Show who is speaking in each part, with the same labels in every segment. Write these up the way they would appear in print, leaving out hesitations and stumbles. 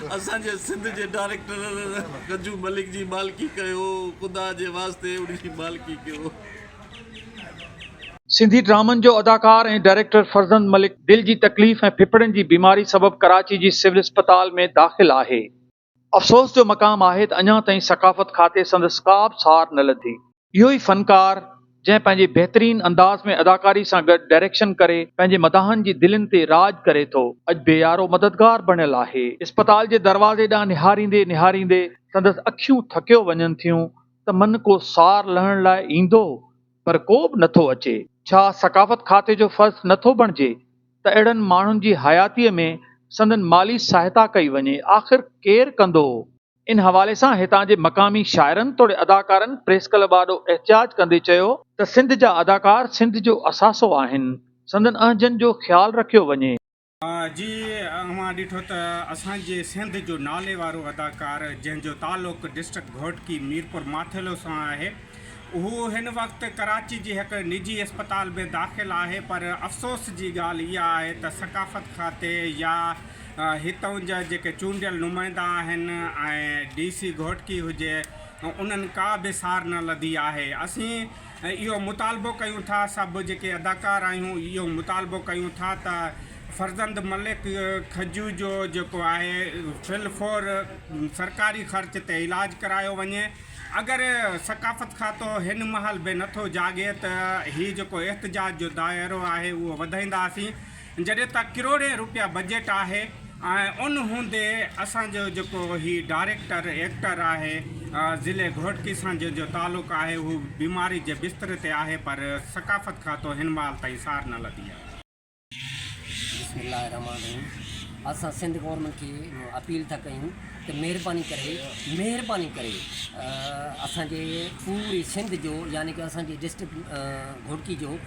Speaker 1: اسان جي سنڌ جي ڊائريڪٽر گجو ملڪ جي مالڪي ڪيو خدا جي واسطي ان جي مالڪي ڪيو.
Speaker 2: سنڌي ڊرامن جو اداڪار ۽ ڊائريڪٽر فرزند ملڪ دل جي تڪليف ۽ ڦڦڙن جي بيماري سبب ڪراچي جي سول اسپتال ۾ داخل آهي. افسوس جو مقام آهي ته اڃا تائين ثقافت کاتي سندس ڪا به سار نه لڌي. اهو ئي فنڪار جنهن پنهنجي بهترين انداز ۾ اداڪاري سان گڏ ڊائريڪشن ڪري پنهنجي مداحن جي دلين تي راڄ ڪري ٿو، اڄ بي يارو مددگار بڻيل آهي. اسپتال جي دروازي ڏانهن نهاريندي نهاريندي سندس اکيون ٿڪيو وڃن ٿيون ته من ڪو سار لهڻ لاء ايندو پر ڪو به نٿو اچي. ڇا ثقافت کاتي جو فرض نٿو بڻجي ته اهڙن ماڻهن جي حياتيء ۾ سندن مالي سهائتا ڪئي وڃي؟ آخر ڪير ڪندو؟ ان حوالي سان هتان جي مقامي شاعرن توڙي اداڪارن پريس ڪلب آڏو احتجاج ڪندي چيو ته سنڌ جا اداڪار سنڌ جو اثاثو آهن، سندن اهنجن جو خيال رکيو وڃي.
Speaker 3: جي اوهان ڏٺو ته اسان جي سنڌ جو نالي وارو اداڪار جنهن جو تعلق ڊسٽرڪٽ گهوٽڪي ميرپور ماٿيلو سان آهي هو هن وقت ڪراچي جي هڪ نجي اسپتال ۾ داخل آهي پر افسوس جي ڳالهه اها آهي ته ثقافت کاتي يا هتئون جا جيڪي چونڊيل نمائندا آهن ۽ ڊي سي گهوٽڪي هجي انهن ڪا به سار نه لڌي آهي اسين اهو مطالبو ڪيون ٿا سڀ جيڪي اداڪار آهيون اهو مطالبو ڪيون ٿا ته فرزند ملڪ کجو جو جيڪو آهي في الفور سرڪاري خرچ تي علاج ڪرايو وڃي اگر ثقافت کاتو هن مهل به نٿو جاڳي ته هي جيڪو احتجاج جو دائرو آهي اهو وڌائينداسين جڏهن ته ڪروڙين روپيا بجيٽ آهي ۽ ان هوندي اسان جو جيڪو هي ڊائريڪٽر ايڪٽر آهي ضلعي گهوٽڪي سان جنهن جو تعلق آهي هو بيماري جي بستري تي آهي پر ثقافت کاتو هن مهل تائين سار نه لڌي آهي.
Speaker 4: بسم الله الرحمٰن الرحيم اسان سنڌ گورنمينٽ کي اپيل ٿا ڪيون ته مهرباني ڪري مهرباني ڪري اسان جي پوري سنڌ جو يعني ڪه اسان جي ڊسٽرڪٽ گهوٽڪي جو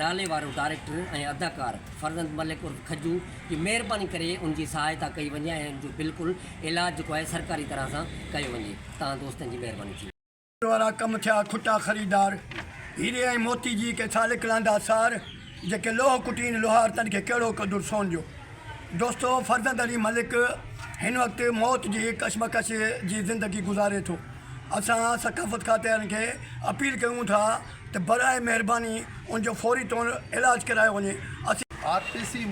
Speaker 4: نالي وارو ڊائريڪٽر ۽ اداڪار فرزند ملڪ عرف کجو جي مهرباني ڪري ان جي سهائتا ڪئي وڃي ۽ ان جو بلڪل علاج جيڪو آهي سرڪاري طرح سان ڪيو وڃي توهان دوستن جي مهرباني ٿيندي.
Speaker 5: وارا ڪم ٿيا کٽا خريدار، هيري ۽ موتي جي ڪي سالڪ لهندا سار، جيڪي لوهه ڪٽين لوهار تن کي ڪهڙو قدر سون جو. دوستو فرزند علي ملڪ هن وقت موت جي ڪشمڪش جي زندگي گذاري ٿو. اسان ثقافت کاتي وارن کي اپيل ڪيون ٿا ته براء مهرباني ان جو فوري طور علاج ڪرايو وڃي. اسين.
Speaker 6: آرٽسٽ ئي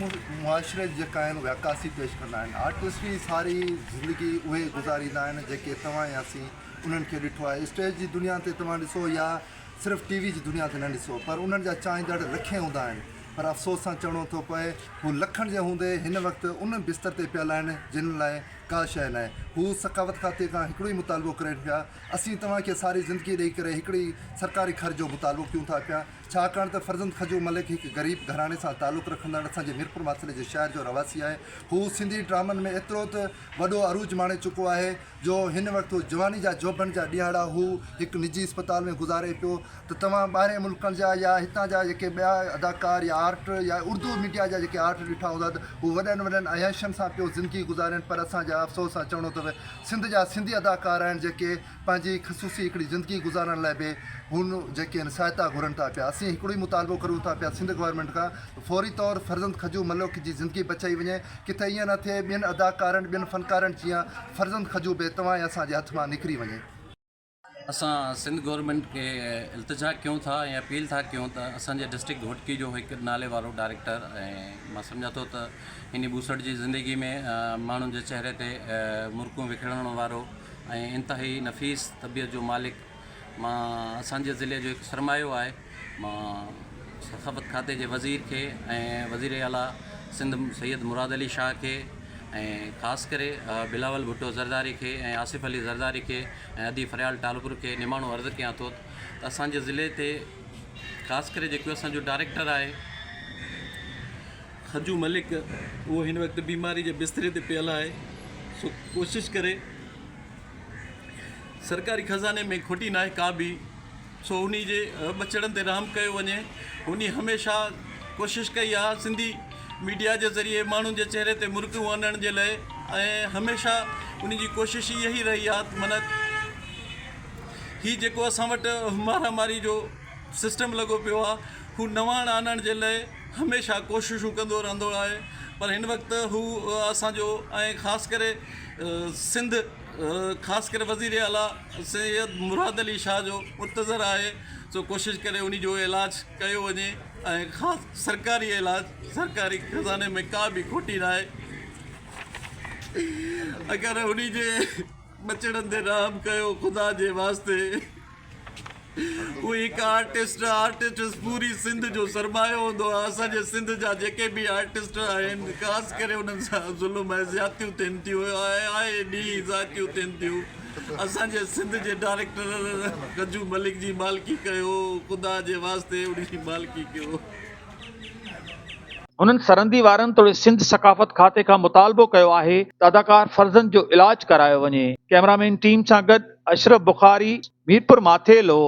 Speaker 6: معاشري جي جيڪا آهن اهي عڪاسي پيش ڪندا آهن. آرٽسٽ ئي ساري زندگي اهي گذاريندا آهن جيڪي توهان ۽ اسين انهن کي ڏٺو آهي. اسٽيج جي دنيا تي توهان ڏسو يا صرف ٽي وي جي دنيا تي نه ڏسو پر انهن جا چاهيندڙ لکين هوندا آهن پر افسوس سان چوڻو ٿو پئي هو لکن جي هوندي هن وقت ان بستر تي پيل آهن جن لاء ڪا شيء ناهي. هو ثقافت کاتي کان هڪڙو ئي مطالبو ڪرين پيا اسين توهان کي ساري زندگي ڏئي ڪري هڪڙي سرڪاري خرچ جو مطالبو ڪيون ٿا پيا ڇاڪاڻ ته فرزند کجو ملڪ هڪ غريب گهراڻي سان تعلق رکندڙ اسان جي ميرپور ماٿيلي جي شهر جو رهواسي آهي هو سنڌي ڊرامن ۾ ايترو ته وڏو عروج ماڻي چڪو آهي جو هن وقت هو جواني جا جوڀن جا ڏيهاڙا هو هڪ نجي اسپتال ۾ گذاري پيو ته توهان ٻاهرين ملڪن جا يا هتان جا جيڪي ٻيا اداڪار يا آرٽ يا اردو ميڊيا جا جيڪي آرٽ ڏٺا هوندا ته هو وڏن وڏن عياشين سان پيو زندگي گذارين پر اسان جا افسوس سان چوڻو ٿو پئي سنڌ جا سنڌي اداڪار آهن جيڪي پنهنجي خصوصي هڪڙي زندگي گذارڻ لاء به هن جيڪي آهن سهائتا گهرن ٿا پيا اسين هڪڙو ئي مطالبو ڪريون ٿا پيا سنڌ گورنمينٽ کان ته فوري طور فرزند کجو ملوڪ جي زندگي بچائي وڃي ڪٿي ائين نه ٿئي ٻين اداڪارن ٻين فنڪارن جيان فرزند کجو به توهان ۽ اسان جي هٿ مان نڪري وڃي.
Speaker 7: اسان سنڌ گورنمينٽ کي التجا ڪيون ٿا ۽ اپيل ٿا ڪيون ته اسان جي ڊسٽرڪٽ گهوٽڪي جو هڪ نالي وارو ڊائريڪٽر ۽ مان سمجهان ٿو ته هن ٻوسٽ جي زندگي ۾ ماڻهن جي چهري تي مرڪون وکيڙڻ وارو ۽ انتهائي نفيس طبيعت جو مالڪ مان اسان جي ضلعي جو هڪ سرمايو آهي مان ثقافت کاتي جي وزير کي ۽ وزير اعليٰ سنڌ سيد مراد علي شاهه کي ۽ خاص ڪري بلاول ڀٽو زرداري کي ۽ آصف علي زرداري کي ۽ ادي فريال ٽالپر کي نماڻو عرض ڪيان ٿو ته اسان جي ضلعي تي خاص ڪري جيڪو اسان جو ڊائريڪٽر آهي خجو ملڪ اهو هن وقت بيماري جي بستري تي پيل آهي سو ڪوشش ڪري سرڪاري خزاني ۾ کوٽي ناهي ڪا به سو انهي جي ٻچڙن تي رحم ڪيو وڃي. انهي هميشه ڪوشش ڪئي آ سنڌي ميڊيا جي ذريعي ماڻهن جي چهري تي مرڪون آڻڻ جي لئه ۽ هميشه انهي جي ڪوشش اها ئي رهي آ ته معنيٰ هي جيڪو اسان وٽ مارا ماري جو سسٽم لڳو پيو آ هو نواڻ آڻڻ جي لئه هميشه ڪوششون ڪندو رهندو آهي.
Speaker 1: پر هن وقت هو اسان جو ۽ خاص ڪري سنڌ خاص ڪري وزير اعليٰ سيد مراد علي شاهه جو منتظر آهي سو ڪوشش ڪري انهي جو علاج ڪيو وڃي ۽ خاص سرڪاري علاج سرڪاري خزاني ۾ ڪا به کوٽي ناهي اگر انهي جي ٻچڙن تي رحم ڪيو خدا جي واسطي. هو هڪ آرٽسٽ آرٽسٽ پوري سنڌ جو سرمايو هوندو آهي اسان جي سنڌ جا جيڪي به آرٽسٽ آهن خاص ڪري انهن سان ظلم ۽ زيادتيون ٿين ٿيون آئي ڏينهن زيادتيون ٿين ٿيون اسان جي سنڌ جي ڊائريڪٽر گجو ملڪ جي مالڪي ڪيو خدا جي واسطي ان جي مالڪي ڪيو.
Speaker 2: هنن سرندي وارن توڙي سنڌ ثقافت کاتي کان مطالبو ڪيو آهي ته اداڪار فرزند جو علاج ڪرايو وڃي. ڪئميرامين ٽيم سان گڏ اشرف بخاري، ميرپور ماٿيلو.